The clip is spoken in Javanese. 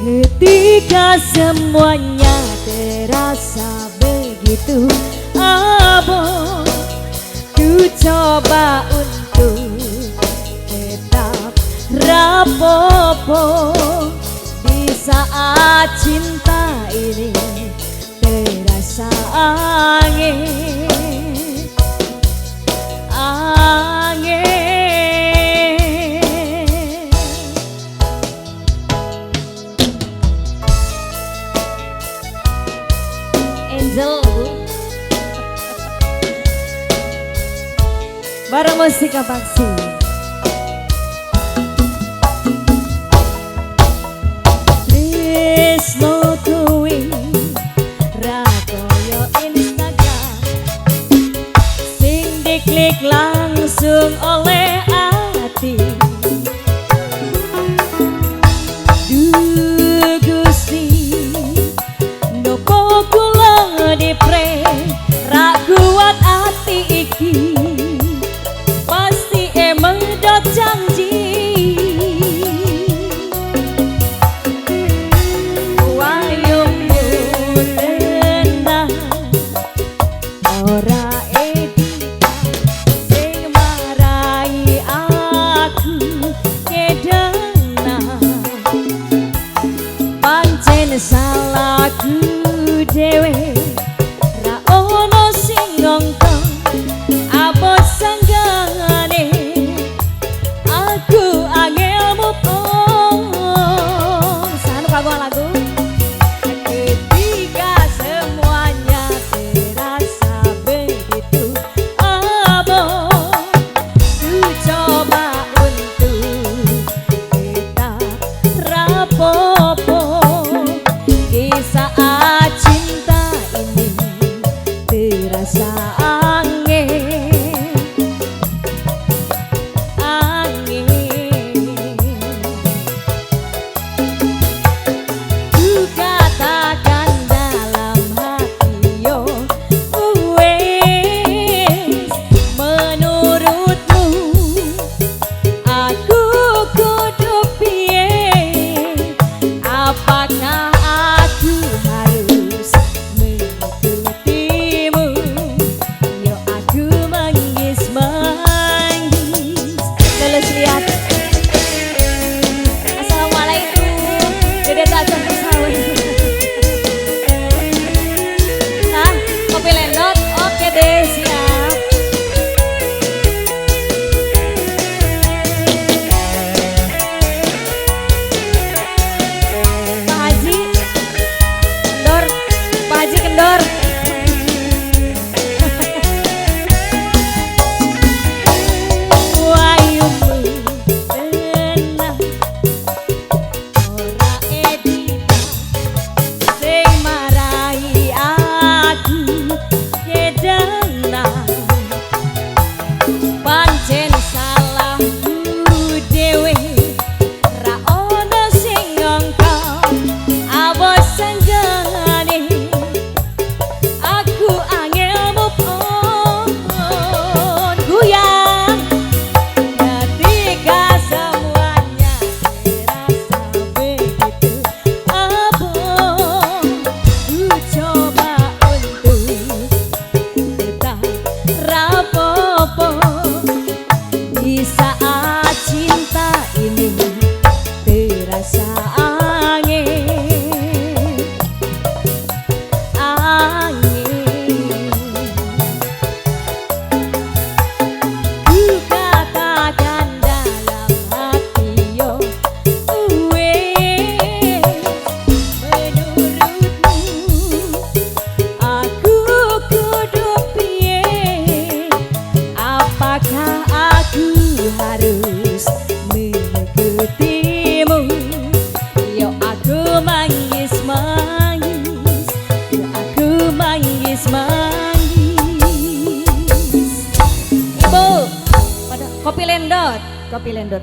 Ketika semuanya terasa begitu abot, ku coba untuk tetap rapopo di saat cinta ini terasa angin, angin. Angel bareng Mustika Paksi. Tresno kuwi ra koyo Instagram sing diklik langsung oleh ati. Duh Gusti, nopo kula dipre ra kuat ati iki, pasti emang do janji. Wayungmu tenang ora edita sing marai aku kedena, pancen salahku dhewe ra ono sing ngongkon abot sanggane aku angel move on. Sanu kagungan lagu. Ketika semuanya terasa begitu abot, ku coba untuk tetap rapopo di saat cinta ini terasa angin, angin. Ku katakan dalam hati yo wes menurutmu aku kudu piye, apakah aku harus mengikutimu? Yo aku manggis manggis. Lulus lihat. Assalamualaikum. Dede tak campur sawit. Nah, kopi lendot. Oke deh, siap. Pak Haji kendor, Pak Haji kendor. Wayumu tenang ora edita sing marai aku kedena, pancen salahku dhewe ra ono sing ngongkon abot sanggane aku angel move on. Goyang. Ketika semuanya terasa begitu abot, ku coba untuk tetap rapopo di saat cinta ini terasa angin, angin. Ku katakan dalam hati yo wes menurutmu aku kudu piye, apakah aku harus mengikutimu? Yo aku manggis manggis, yo aku manggis manggis. Ibu, pada kopi lendot, kopi lendot.